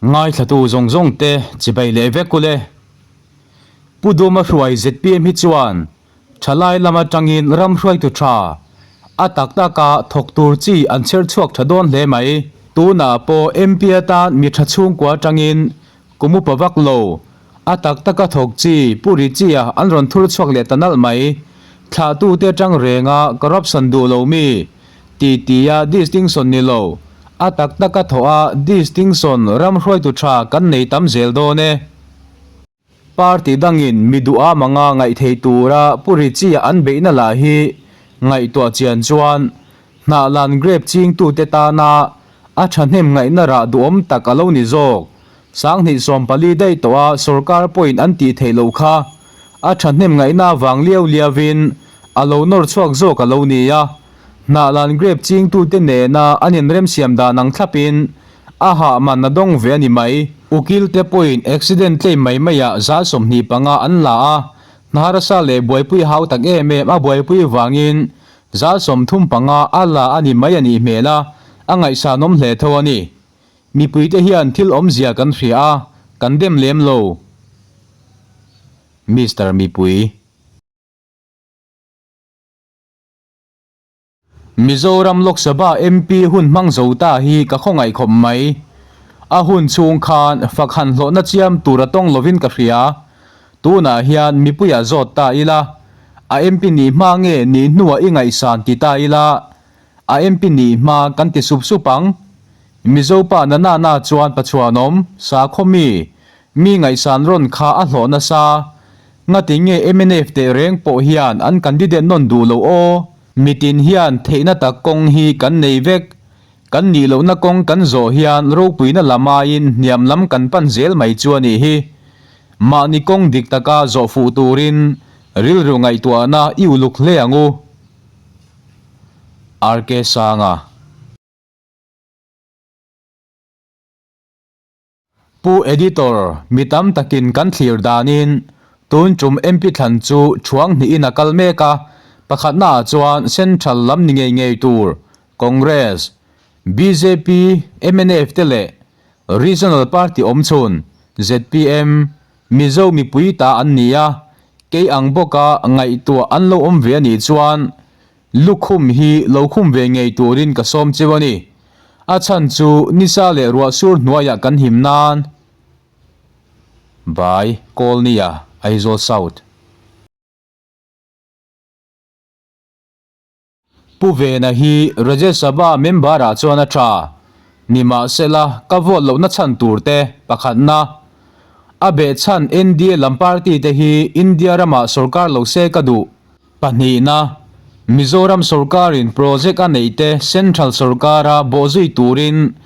Ngaithlatu zawng zawng te chibai leh vek ule. Pu Duma hruai zpm hi chuan thalai lam atangin ram hruaitu tha a tak taka thawk tur chi an chher chhuak tha dawn hle mai. Tunah pawh MP atan mi tha chhungkua atangin Kum upa vak lo, a tak taka thawk chi Pu Richie-a an rawn thur chhuak leh ta nalh mai. Thlahtute atang renga corruption duh lo mi ti tia distinction ni lo, a tak taka thawh a distinction ram hruaitu tha kan nei tam zel dawn e. Party dangin mi duh am anga ngaih thei tura Pu Richie-a an beihna lah hi ngaihtuah chian chuan Hnahlan grape chingtute tana A thahnem ngaihna rah duhawm tak a lo ni zawk. Sanghnih 14 daih tawha sorkar pawhin an tih theih loh kha a thahnem ngaihna avang liau liauin a lo nawr chhuak zawk a lo ni a. Hnahlan grape chingtute nena an inremsiam dan ang thlapin a hah man a dawng ve a ni mai. Ukil te pawhin accident claim mai maiah 25% an la a, hna harsa leh buaipui hau tak em em a buaipui vangin 35% a la a ni mai a nih hmel a, a ngaihsanawm hle tho a ni. Mipuite hian thil awmzia kan hria a, kan dem lem lo. Mister Mipui. Mizoram Lok Sabha MP hun hmang zo ta hi ka khawngaih khawp mai. A hun chhung khan fak han hlawhna chiam tur a tawng lovin ka hria. Tunah hian mipuiah zawt ta ila, a MP nih hma nge nih hnuah i ngaihsan ti ta ila, a MP nih hma kan ti sup sup ang. Mizo pa na na na chuan Pachuanawm, sakhaw mi, mi ngaihsan rawn kha a hlawh nasa. Ngati nge mnf teh reng pawh hian an candidate nawn duh lo aw? Mitin hian theihna tak kawng hi kan nei vek. Kan nih lohna kawng kan zawh hian ropuina lam aiin hniam lam kan pan zel mai chu a nih hi. Mahni kawng dik taka zawh fuh turin rilru ngaihtuahna i uluk hle ang u. RK Sanga. Pu Editor, mi tam takin kan thlir danin tun tum MP thlan chu thuang hnihin a kal mek a, pakhatnaah chuan Central lam ni ngei ngei tur Congress, bjp, mnf te leh Regional Party awmchhun zpm, Mizo mipui ta an ni a, kei ang bawka ngaihtuah an lo awm ve a nih chuan Lukhum hi lo khum ve ngei turin ka sawm cheu a ni. A chhan chu nisa leh ruah sur hnuaiah kan him nan. By, Kawlnia, Aizawl South. Pu Vena hi Rajya Sabha member ah chuan a tha. Nimahsela, ka vote lohna chhan tur te pakhatna. A behchhan NDA lam party te hi India ramah sorkar lo se ka duh. Pahnihna, Mizoram sorkarin project a neihte Central sorkara bawhzui turin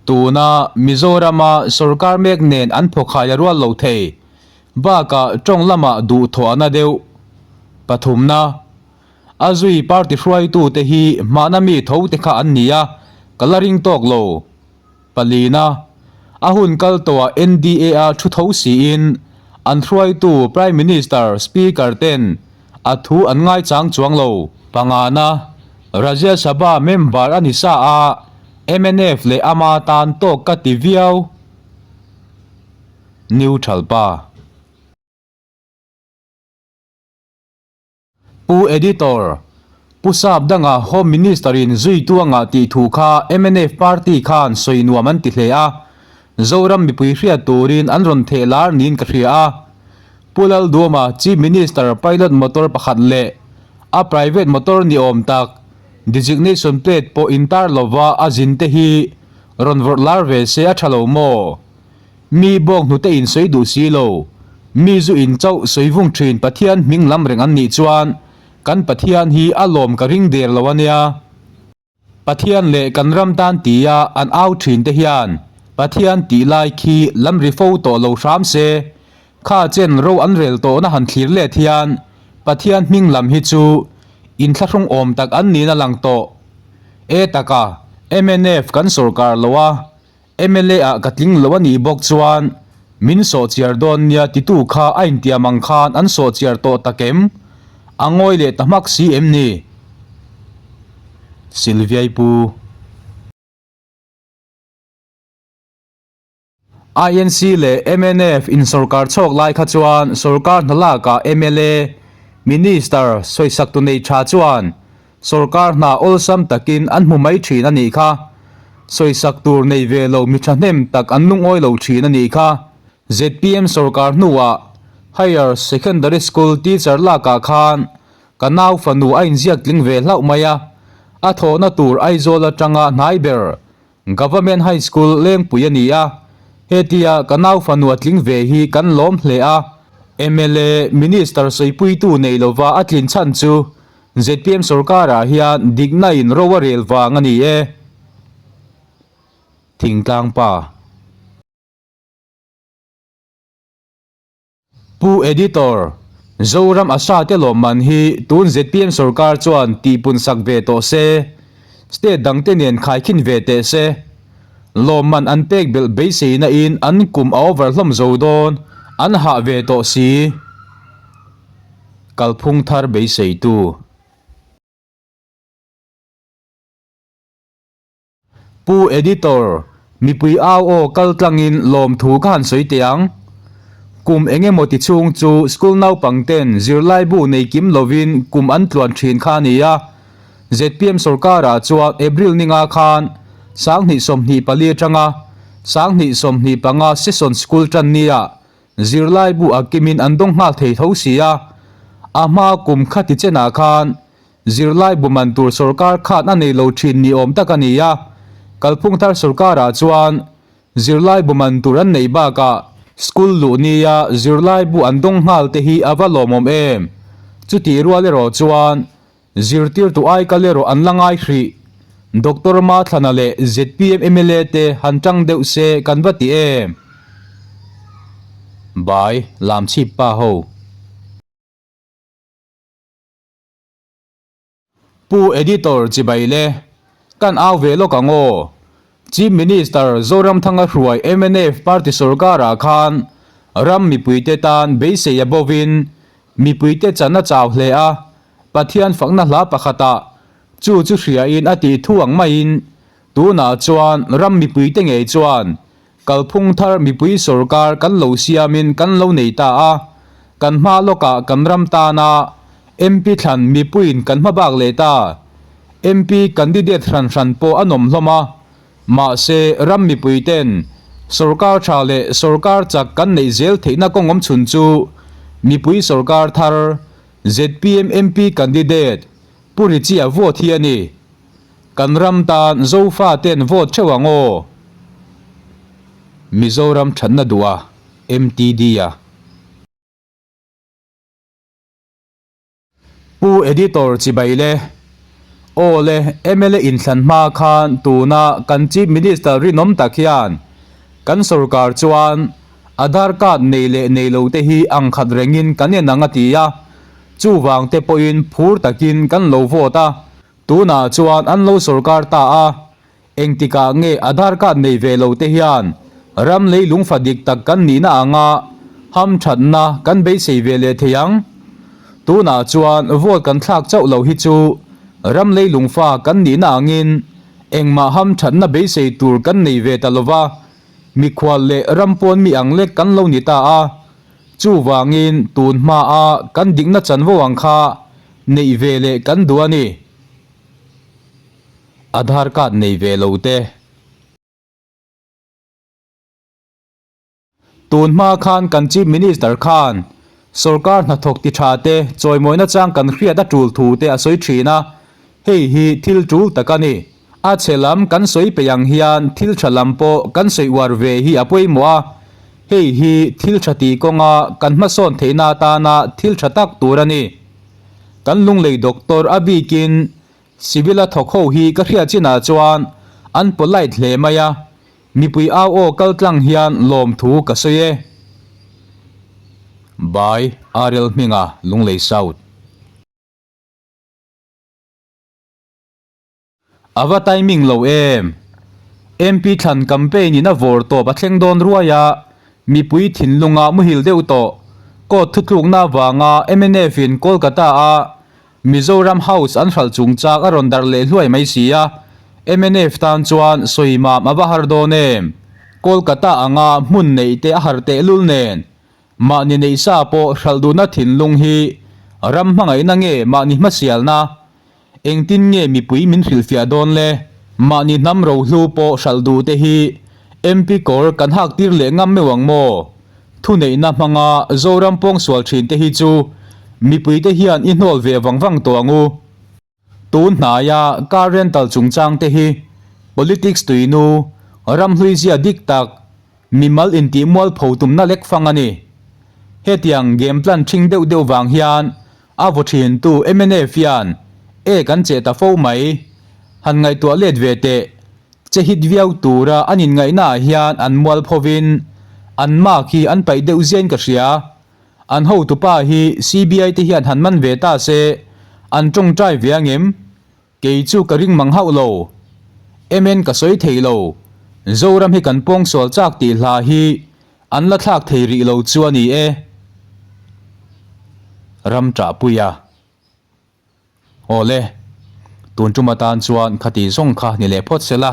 tuna Mizorama sorkar mek nen an phawkhai a rual lo thei. Bakah tawng lamah duhthawhna deuh. Pathumna, A zui party hruaitute hi hmahna mi tho te kha an ni a, ka la ring tawk lo. Palina, A hun kal tawhah NDA-a thu tho siin an hruaitu Prime Minister, Speaker ten a thu an ngaichang chuang lo. Pangana, Rajya Sabha member a ni sa a, mnf leh ama tan tawk ka ti viau. Neutral pa. Pu Editor, Pu Sap danga Home Minister in zuitu anga tih thu kha mnf party khan sawi nuam an ti hle a, Zoram mipui hriat turin an rawn theh lar niin ka hria a. Pu Lalduama Chief Minister pilot motor pakhat leh a private motor ni awm tak designation plate pawh intar lova a zin te hi rawn vawrh lar ve se a tha lo maw? Mi bawk hnute in sawi duh si lo. Mi zu in chauh sawi vung thin Pathian hming lam reng an nih chuan kan Pathian hi a lawm ka ring der lo a nia. Pathian leh kan ram tan tia an au thin te hian Pathian tih lai khi lam ri fo tawh lo hram se. Kha chen ro an rel tawhna han thlir let hian Pathian hming lam hi chu inthlahrung awm tak an niin a lang tawh. E taka mnf kan sawrkar lo a. Mla ah ka tling lo a nih bawk chuan min sawhchiar dawn nia titu kha a intiam ang khan an sawhchiar tawh tak em? A ngawi leh ta hmak si em ni? Sylviai pu. INC leh mnf in sorkar chhawk lai kha chuan sorkar hna lakah mla, Minister, sawisaktu nei tha chuan sorkar hna awlsam takin an hmu mai thin a nih kha. Sawisak tur nei ve lo mi thahnem tak an lungawi lo thin a nih kha. Zpm sorkar hnuah Higher Secondary School teacher lakah khan Ka nau fanu a inziak tling ve hlauh mai a, a thawhna tur Aizawl atanga hnai ber Government High School Lengpui a ni a, hetia ka nau fanu a tling ve hi kan lawm hle a. Mla Minister sawipuitu nei lova a tlin chhan chu zpm sorkarah hian dikna in ro a rel vang a ni e. Thingtlang pa. Pu Editor, Zoram Asha te lawmman hi tun zpm sorkar chuan tihpun sak ve tawh se, state dangte nen khaikhin ve teh se. Lawmman an pek belh beiseina in an kum a over hlawm zo dawn, an hah ve tawh si. Kalphung thar beiseitu. Pu Editor, mipui au aw kal tlangin lawmthu ka han sawi teh ang. Kum eng emaw ti chhung chu school naupang ten zirlaibu nei kim lovin kum an tluan thin kha a ni a. Zpm sorkarah chuan April ninga khan 2024 atanga 2025 session school tan nia zirlaibu a kimin an dawng nghal thei tho si a. A hma kum khati chenah khan Zirlai bu man tur sorkar khan a nei lo thin ni awm tak a ni a, kalphung thar sorkarah chuan zirlai bu man tur an neih bakah school luh nia zirlai bu an dawng nghal te hi a va lawmawm em? Chutih rual erawh chuan zirtirtu ai kal erawh an la ngai hrih. Doctor Mathlana leh zpm mla te han tang deuh se kan va ti em? Bai Lamchhip pa ho. Pu Editor chibai le, kan au ve lawk ang aw. Chief Minister Zoramthanga hruai mnf party sorkarah khan ram mipuite tan beisei a bovin mipuite chan a chau hle a, Pathian fakna hla pakhatah chu chu hriain a tih thu ang maiin tunah chuan ram mipuite ngei chuan Kalphung thar mipui sorkar kan lo siamin kan lo nei ta a, kan hma lawkah kan ram tana MP thlan mipuiin kan hma bak leh ta. MP candidate hran hran pawh a nawm hlawm a, mahse ram mipui ten sorkar tha leh sorkar chak kan neih zel theihna kawng awm chhun chu mipui sorkar thar zpm MP candidate Pu Richie-a vote hi a ni. Kan ram tan Zofa ten vote theuh ang aw. Mizoram thatna duh a, MTD a. Pu Editor chibai le. Aw le, mla inthlan hma khan tuna kan Chief Minister rinawm tak hian kan sorkar chuan Aadhaar card nei leh nei lo te hi ang khat rengin kan en ang a ti a, chuvang te pawhin phur takin kan lo vote a. Tunah chuan an lo sorkar ta a, engtikah nge Aadhaar card nei ve lo te hian ram leilung fa dik tak kan nihna anga hamthatna kan beisei ve leh thei ang? Tunah chuan vote kan thlak chauh lo hi chu ram leilung fa kan nihna angin engmah hamthatna beisei tur kan nei ve ta lova, mikhual leh ram pawn mi ang lek kan lo ni ta a, chuvangin tun hmaa kan dikna chanvo ang kha Neih ve leh kan duh a ni. Aadhaar card nei ve lo te. Tun hma khan kan Chief Minister khan sorkar hnathawk ti tha te chawimawina chang kan hriat a tul thu te a sawi thin a, hei hi thil tul tak a ni. A chhe lam kan sawi peih ang hian thil tha lam pawh kan sawi uar ve hi a pawimawh a, hei hi thil tha tih kawnga kan hmasawn theihna atana thil tha tak tur a ni. Kan lunglei doctor a bikin civil a thawk ho hi ka hriat chinah chuan an polite hle mai a, mipui au aw kal tlang hian lawmthu ka sawi e. By RL Hminga, Lunglei South. A va timing lo em? MP thlan campaign in a vawr tawp a thleng dawn ruai a, mipui thinlunga muhil deuh tawh. Court thutlukna avanga mnf in Kolkata a Mizoram House an hralh chungchang a rawn darh leh hluai mai si a, mnf tan chuan sawi mam a va har dawn em? Kolkata anga hmun neih te a har tehlul nen, mahni neih sa pawh hralh duhna thinlung hi ram hmangaihna nge mahni hmasialna? Engtin nge mipui min hrilhfiah dawn le? Mahni hnam rohlu pawh hralh duh te hi MP kawr kan hak tir leh ngam meuh ang maw? Thuneihna hmanga Zoram pawngsual thin te hi chu mipui te hian i hnawl ve vang vang tawh ang u. Tun hnaia car rental chungchang te hi politics tuinu ramhlui zia dik tak mimal intih mualpho tumna lek fang a ni. Hetiang game plan ṭhing deuh deuh vang hian a vaw ṭhintu mnf hian e kan che ta fo mai. Han ngaihtuah let ve teh, che hit viau tura an inngaihnaah hian an mualphovin an mark hi an paih deuh ziain ka hria. An hotupa hi CBI te hian han man ve ta se an tawngtai ve angem? Kei chu ka ring mang hauh lo. MN ka sawi thei lo. Zoram hi kan pawngsual chak tih hla hi an la thlak thei rih lo chu a ni e. Ram ṭahpuia. Awle, tun tum atan chuan khati zawng kha ni leh phawt sela,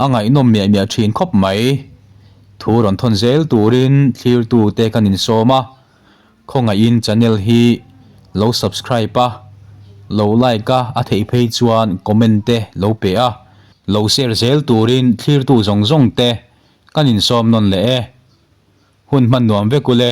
a ngaihnawm miah miah thin khawp mai. Thu rawn thawn zel turin thlirtute kan insawm a, khawngaihin channel hi lo subscribe a, lo like a, a theih phei chuan comment te lo pe a, lo share zel turin thlirtu zawng zawng te kan insawm nawn leh e. Hun hman nuam vek ule.